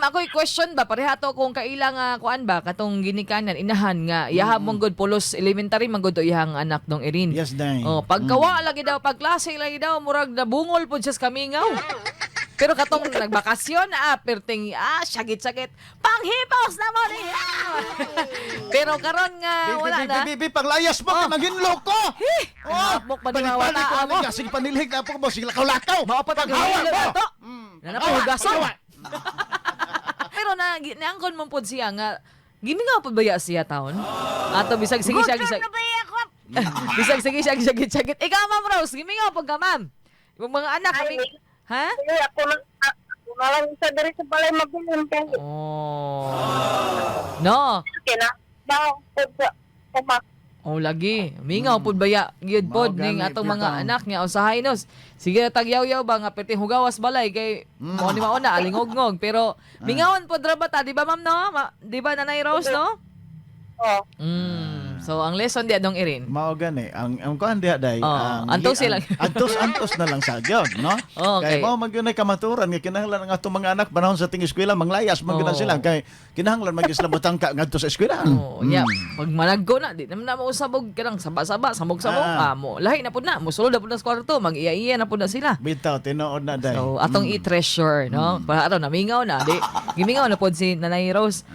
ako'y question ba, pareha to kung kaila nga kuan ba katong ginikanan inahan nga iyaha mong good pulos elementary man gud to iyang anak dong Erin. Yes, day. Oh, pagkawa lagi daw, pagklase lagi daw, murag nabungol pud siya sa kamingaw. Pero katong nagbakasyon, perting syagit-syagit. Panghipos na mo ni. Pero karon nga wala Bi, na. bi, bi, bi, paglayas mo, Oh. oh. Kay ko! Oh, mok pa ni Balik-balik mawata ko mo. mo. Sige, panilhig na po mo. Sige, lakaw-lakaw. Mao pa tag Paghawa mo. na to. Na Paghawa, hugason. paghawa. Pero na naangkon mo pod siya nga gimingaw pod baya siya taon. Ato bisag sige siya Gutom bisag na ba ako? bisag sige siya sagit sagit. Ikaw, Ma'am Rose, gimingaw pud ka, ma'am. Imong mga anak kami. Ay, Ha? Ay, ako na lang isa diri sa balay magulang kay Oh. No. kina ba sa uma. Oh, lagi. Mingaw pud baya gyud pod Mao ning gani, atong mga pud anak nga usahay nos. Sige tagyaw-yaw ba nga perting hugawas balay kay mo ni mauna alingogngog pero mingawan pod ra ba ta, di ba, ma'am, no? Di ba, Nanay Rose, no? Oh. So ang lesson di adong Irin. Mao gani ang kuan diha day. Oo, Ang antos sila. Antos antos na lang sa gyud, no? Okay. Kay mao man gyud nay kamaturan nga kinahanglan ang atong mga anak panahon sa ting eskwela manglayas man gyud na Oo. sila kay kinahanglan man gyud sila motangka ngadto sa eskwela. Oh, yeah. Pag managko na, di naman na mausab og kanang saba-saba, samog-samog, mo. Lahi na pud na, musulod na pud na sa kwarto, mag-iya-iya na pud na sila. Bitaw tinuod na day. So, atong i-treasure, no? Para ato namingaw na, di gimingaw na pod si Nanay Rose.